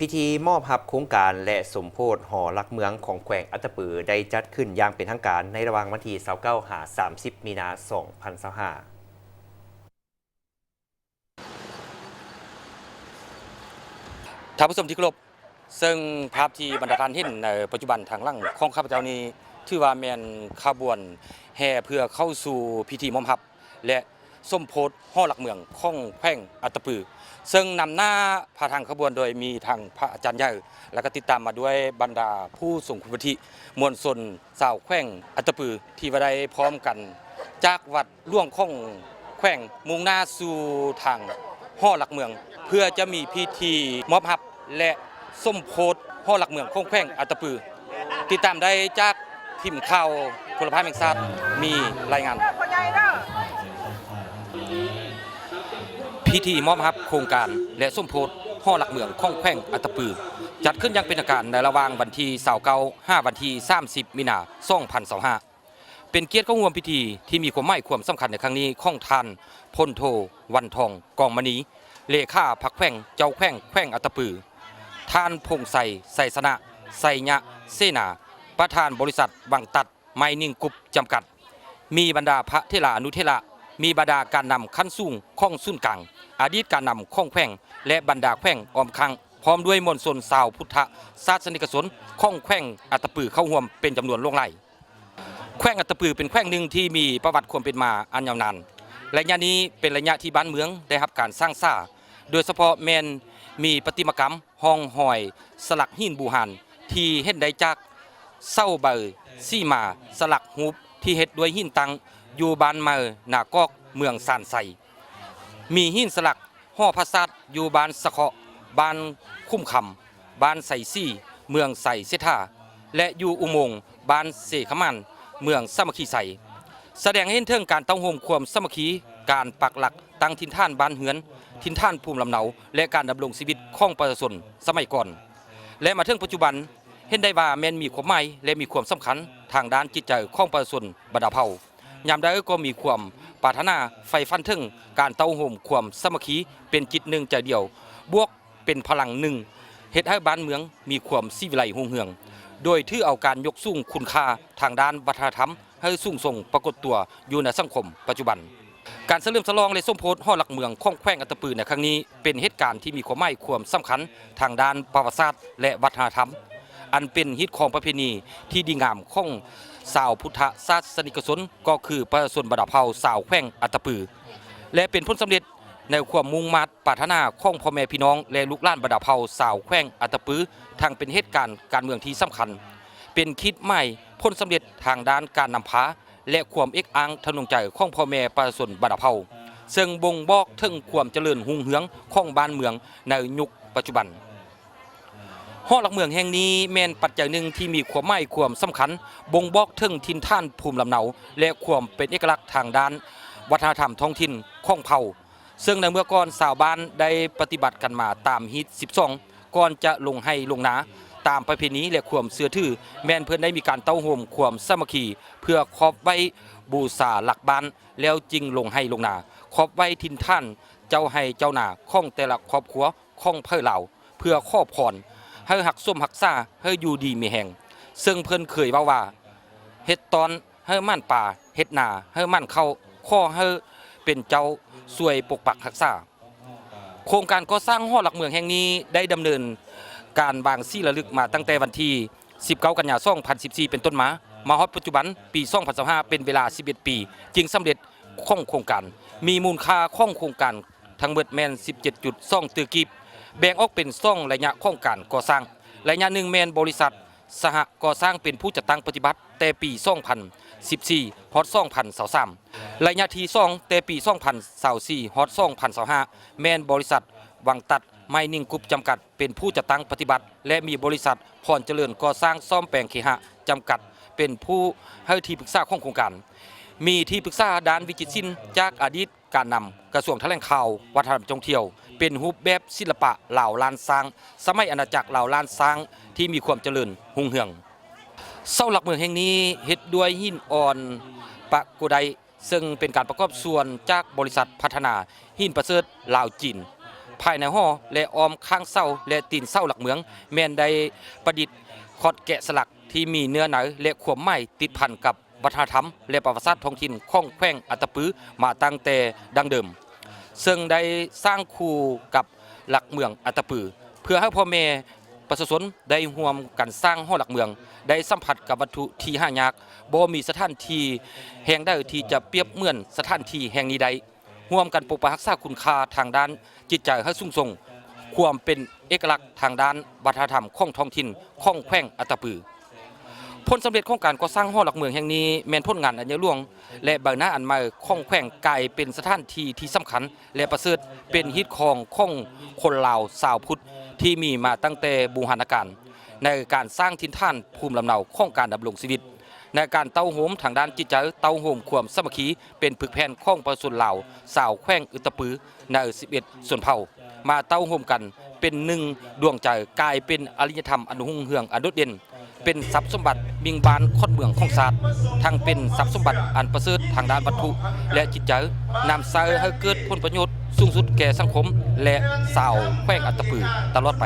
ພິທີມອບຮັບໂຄງການ ແລະ ສົມໂພດຫໍຫຼັກເມືອງຂອງແຂວງອັດຕະປື ໄດ້ຈັດຂຶ້ນຢ່າງເປັນທາງການໃນລະຫວ່າງວັນທີຊາວເກົ້າຫາສາມສິບ ມີນາ ສອງພັນຊາວຫ້າ. ທ່ານຜູ້ຊົມທີ່ເຄົາລົບ, ເຊິ່ງພາບທີ່ບັນດາທ່ານເຫັນໃນປັດຈຸບັນທາງຫຼັງຂອງຂ້າພະເຈົ້ານີ້ ຖືວ່າແມ່ນຂະບວນແຫ່ເພື່ອເຂົ້າສູ່ພິທີມອບຮັບ ແລະ ສົມໂພດຫໍຫຼັກເມືອງຂອງແຂວງອັດຕະປື, ເຊິ່ງນຳໜ້າພາທາງຂະບວນໂດຍມີທັງພະອາຈານໃຫຍ່ ແລະ ກໍຕິດຕາມມາດ້ວຍບັນດາຜູ້ຊົງຄຸນວຸດທິ ມວນຊົນຊາວແຂວງອັດຕະປື ທີ່ວ່າໄດ້ພ້ອມກັນຈາກວັດ ຫຼວງຂອງແຂວງ ມຸ່ງໜ້າສູ່ທາງຫໍຫຼັກເມືອງ ເພື່ອຈະມີພິທີມອບຮັບ ແລະ ສົມໂພດຫໍຫຼັກເມືອງຂອງແຂວງອັດຕະປື. ຕິດຕາມໄດ້ຈາກທີມຂ່າວໂທລະພາບແຫ່ງຊາດມີລາຍງານ. ພິທີມອບຮັບໂຄງການ ແລະ ສົມໂພດຫໍຫຼັກເມືອງຂອງແຂວງອັດຕະປື ຈັດຂຶ້ນຢ່າງເປັນທາງການໃນລະຫວ່າງວັນທີຊາວເກົ້າ ຫາວັນທີສາມສິບ ມີນາ ສອງພັນຊາວຫ້າ. ເປັນກຽດເຂົ້າຮ່ວມພິທີທີ່ມີຄວາມໝາຍຄວາມສຳຄັນໃນຄັ້ງນີ້ຂອງທ່ານ ພົນໂທ ວັນທອງ ກອງມະນີ ເລຂາພັກແຂວງ ເຈົ້າແຂວງແຂວງອັດຕະປື, ທ່ານ ພົງໄຊ ໄຊຊະນະ ໄຊຍະເສນາ ປະທານບໍລິສັດວັງຕັດ ໄມນິງກຣຸບ ຈຳກັດ, ມີບັນດາພະເຖລານຸເຖລະ, ມີບັນດາການນຳຂັ້ນສູງຂອງສູນກາງ, ອະດີດການນຳຂອງແຂວງ ແລະ ບັນດາແຂວງອ້ອມຂ້າງ, ພ້ອມດ້ວຍມວນຊົນຊາວພຸດທະສາສະນິກະຊົນຂອງແຂວງອັດຕະປືເຂົ້າຮ່ວມເປັນຈຳນວນຫຼວງຫຼາຍ. ແຂວງອັດຕະປືເປັນແຂວງໜຶ່ງທີ່ມີປະຫວັດຄວາມເປັນມາອັນຍາວນານ. ໄລຍະນີ້ເປັນໄລຍະທີ່ບ້ານເມືອງໄດ້ຮັບການສ້າງສາ, ໂດຍສະເພາະແມ່ນມີປະຕິມາກຳຮ່ອງຮອຍສະຫຼັກຫີນບູຮານທີ່ເຫັນໄດ້ຈາກເສົາໃບສີມາສະຫຼັກຮູບທີ່ເຮັດດ້ວຍຫີນຕັ້ງຢູ່ບ້ານໃໝ່ນາກອກ ເມືອງຊານໄຊ. ມີຫີນສະຫຼັກຫໍພະສາດຢູ່ບ້ານສະເຄາະ ບ້ານຂຸມຄຳ ບ້ານໄຊສີ ເມືອງໄຊເສດຖາ ແລະ ຢູ່ອຸໂມງບ້ານເຊຂະໝານ ເມືອງສາມັກຄີໄຊ, ສະແດງໃຫ້ເຫັນເຖິງການເຕົ້າໂຮມຄວາມສາມັກຄີ, ການປັກຫຼັກຕັ້ງຖິ່ນຖານບ້ານເຮືອນ, ຖິ່ນຖານພູມລຳເນົາ ແລະ ການດຳລົງຊີວິດຂອງປະຊາຊົນສະໄໝກ່ອນ ແລະ ມາເຖິງປັດຈຸບັນ ເຫັນໄດ້ວ່າແມ່ນມີຄວາມໝາຍ ແລະ ມີຄວາມສຳຄັນທາງດ້ານຈິດໃຈຂອງປະຊາຊົນບັນດາເຜົ່າ. ຍາມໃດກໍມີຄວາມປາດຖະໜາໃຝ່ຝັນເຖິງການເຕົ້າໂຮມຄວາມສາມັກຄີເປັນຈິດໜຶ່ງໃຈດຽວ, ບວກເປັນພະລັງໜຶ່ງ, ເຮັດໃຫ້ບ້ານເມືອງມີຄວາມສີວິໄລຮຸ່ງເຮືອງ, ໂດຍຖືເອົາການຍົກສູງຄຸນຄ່າທາງດ້ານວັດທະນະທຳໃຫ້ສູງສົ່ງປາກົດຕົວຢູ່ໃນສັງຄົມປັດຈຸບັນ. ການສະເຫຼີມສະຫຼອງ ແລະ ສົມໂພດຫໍຫຼັກເມືອງຂອງແຂວງອັດຕະປືໃນຄັ້ງນີ້ ເປັນເຫດການທີ່ມີຄວາມໝາຍຄວາມສຳຄັນທາງດ້ານປະຫວັດສາດ ແລະ ວັດທະນະທຳ, ອັນເປັນຮີດຄອງປະເພນີທີ່ດີງາມຂອງຊາວພຸດທະສາສະນິກະຊົນ ກໍຄືປະຊາຊົນບັນດາເຜົ່າຊາວແຂວງອັດຕະປື ແລະ ເປັນຜົນສຳເລັດໃນຄວາມມຸ່ງມາດປາດຖະໜາຂອງພໍ່ແມ່ພີ່ນ້ອງ ແລະ ລູກຫຼານບັນດາເຜົ່າຊາວແຂວງອັດຕະປື, ທັງເປັນເຫດການການເມືອງທີ່ສຳຄັນ, ເປັນຂີດໝາຍຜົນສຳເລັດທາງດ້ານການນຳພາ ແລະ ຄວາມເອກອ້າງທະນົງໃຈຂອງພໍ່ແມ່ປະຊາຊົນບັນດາເຜົ່າ, ເຊິ່ງບົ່ງບອກເຖິງຄວາມຈະເລີນຮຸ່ງເຮືອງຂອງບ້ານເມືອງໃນຍຸກປັດຈຸບັນ. ຫໍຫຼັກເມືອງແຫ່ງນີ້ແມ່ນປັດໄຈໜຶ່ງທີ່ມີຄວາມໝາຍຄວາມສຳຄັນ, ບົ່ງບອກເຖິງຖິ່ນຖານພູມລຳເນົາ ແລະ ຄວາມເປັນເອກະລັກທາງດ້ານວັດທະນະທຳທ້ອງຖິ່ນຂອງເຜົ່າ, ເຊິ່ງໃນເມື່ອກ່ອນຊາວບ້ານໄດ້ປະຕິບັດກັນມາຕາມຮີດສິບສອງ ກ່ອນຈະລົງໄຮ່ລົງນາ. ຕາມປະເພນີ ແລະ ຄວາມເຊື່ອຖື ແມ່ນເພິ່ນໄດ້ມີການເຕົ້າໂຮມຄວາມສາມັກຄີ ເພື່ອຄອບໄຫວ້ບູຊາຫຼັກບ້ານ ແລ້ວຈຶ່ງລົງໄຮ່ລົງນາ, ຄອບໄຫວ້ຖິ່ນຖານເຈົ້າໄຮ່ເຈົ້ານາຂອງແຕ່ລະຄອບຄົວຂອງເຜົ່າລາວ ເພື່ອຂໍພອນໃຫ້ຮັກສົມຮັກສາ, ໃຫ້ຢູ່ດີມີແຮງ. ເຊິ່ງເພິ່ນເຄີຍເວົ້າວ່າ ເຮັດຕອນໃຫ້ໝານປາ, ເຮັດນາໃຫ້ໝານເຂົ້າ, ຂໍໃຫ້ເປັນເຈົ້າຊ່ວຍປົກປັກຮັກສາ. ໂຄງການກໍ່ສ້າງຫໍຫຼັກເມືອງແຫ່ງນີ້ໄດ້ດຳເນີນການວາງສີລາລຶກມາຕັ້ງແຕ່ວັນທີສິບເກົ້າ ກັນຍາ ສອງພັນສິບສີ່ ເປັນຕົ້ນມາ, ມາຮອດປັດຈຸບັນ ປີສອງພັນຊາວຫ້າ ເປັນເວລາສິບເອັດປີ ຈຶ່ງສຳເລັດຂອງໂຄງການ, ມີມູນຄ່າຂອງໂຄງການທັງໝົດແມ່ນ ສິບເຈັດຈຸດສອງ ຕື້ກີບ, ແບ່ງອອກເປັນສອງໄລຍະຂອງການກໍ່ສ້າງ. ໄລຍະໜຶ່ງແມ່ນບໍລິສັດ ສະຫະກໍ່ສ້າງເປັນຜູ້ຈັດຕັ້ງປະຕິບັດແຕ່ປີສອງພັນສິບສີ່ ຮອດ ສອງພັນຊາວສາມ. ໄລຍະທີສອງ ແຕ່ປີສອງພັນຊາວສີ່ ຮອດ ສອງພັນຊາວຫ້າ ແມ່ນບໍລິສັດວັງຕັດໄມນິງກຣຸບຈຳກັດເປັນຜູ້ຈັດຕັ້ງປະຕິບັດ ແລະ ມີບໍລິສັດພອນຈະເລີນກໍ່ສ້າງສ້ອມແປງເຄຫະຈຳກັດເປັນຜູ້ໃຫ້ທີ່ປຶກສາຂອງໂຄງການ. ມີທີ່ປຶກສາດ້ານວິຈິດສິນຈາກອະດີດ ການນຳກະຊວງຖະແຫຼງຂ່າວ ວັດທະນະທຳທ່ອງທ່ຽວ ເປັນຮູບແບບສິລະປະລາວລ້ານຊ້າງ ສະໄໝອານາຈັກລາວລ້ານຊ້າງທີ່ມີຄວາມຈະເລີນຮຸ່ງເຮືອງ. ເສົາຫຼັກເມືອງແຫ່ງນີ້ເຮັດດ້ວຍຫີນອ່ອນປະໂກໄດ, ເຊິ່ງເປັນການປະກອບສ່ວນຈາກບໍລິສັດພັດທະນາຫີນປະເສີດລາວ-ຈີນ. ພາຍໃນຫໍ ແລະ ອ້ອມຂ້າງເສົາ ແລະ ຕີນເສົາຫຼັກເມືອງ ແມ່ນໄດ້ປະດິດຂອດແກະສະຫຼັກທີ່ມີເນື້ອໃນ ແລະ ຄວາມໝາຍຕິດພັນກັບວັດທະນະທຳ ແລະ ປະຫວັດສາດທ້ອງຖິ່ນຂອງແຂວງອັດຕະປືມາຕັ້ງແຕ່ດັ້ງເດີມ, ເຊິ່ງໄດ້ສ້າງຄູ່ກັບຫຼັກເມືອງອັດຕະປື ເພື່ອໃຫ້ພໍ່ແມ່ປະຊາຊົນໄດ້ຮ່ວມກັນສ້າງຫໍຫຼັກເມືອງ, ໄດ້ສຳຜັດກັບວັດຖຸທີ່ຫາຍາກ, ບໍ່ມີສະຖານທີ່ແຫ່ງໃດທີ່ຈະປຽບເໝືອນສະຖານທີ່ແຫ່ງນີ້ໄດ້. ຮ່ວມກັນປົກປັກຮັກສາຄຸນຄ່າທາງດ້ານຈິດໃຈໃຫ້ສູງສົ່ງ, ຄວາມເປັນເອກະລັກທາງດ້ານວັດທະນະທຳຂອງທ້ອງຖິ່ນຂອງແຂວງອັດຕະປື. ຜົນສຳເລັດຂອງການກໍ່ສ້າງຫໍຫຼັກເມືອງແຫ່ງນີ້ ແມ່ນຜົນງານອັນໃຫຍ່ຫຼວງ ແລະ ໃບໜ້າອັນໃໝ່ຂອງແຂວງ ກາຍເປັນສະຖານທີ່ທີ່ສຳຄັນ ແລະ ປະເສີດ, ເປັນຮີດຄອງຂອງຄົນລາວຊາວພຸດທີ່ມີມາຕັ້ງແຕ່ບູຮານະການ ໃນການສ້າງຖິ່ນຖານພູມລຳເນົາຂອງການດຳລົງຊີວິດ, ໃນການເຕົ້າໂຮມທາງດ້ານຈິດໃຈ, ເຕົ້າໂຮມຄວາມສາມັກຄີ ເປັນຜຶກແຜ່ນຂອງປະຊາຊົນລາວຊາວແຂວງອັດຕະປືໃນສິບເອັດຊົນເຜົ່າ ມາເຕົ້າໂຮມກັນເປັນໜຶ່ງດວງໃຈ, ກາຍເປັນອາລິຍະທຳອັນຮຸ່ງເຮືອງອັນໂດດເດັ່ນ, ເປັນຊັບສົມບັດມິ່ງບ້ານຂອດເມືອງຂອງຊາດ, ທັງເປັນຊັບສົມບັດອັນປະເສີດທາງດ້ານວັດຖຸ ແລະ ຈິດໃຈ, ນຳໃຊ້ໃຫ້ເກີດຜົນປະໂຫຍດສູງສຸດແກ່ສັງຄົມ ແລະ ຊາວແຂວງອັດຕະປືຕະຫຼອດໄປ.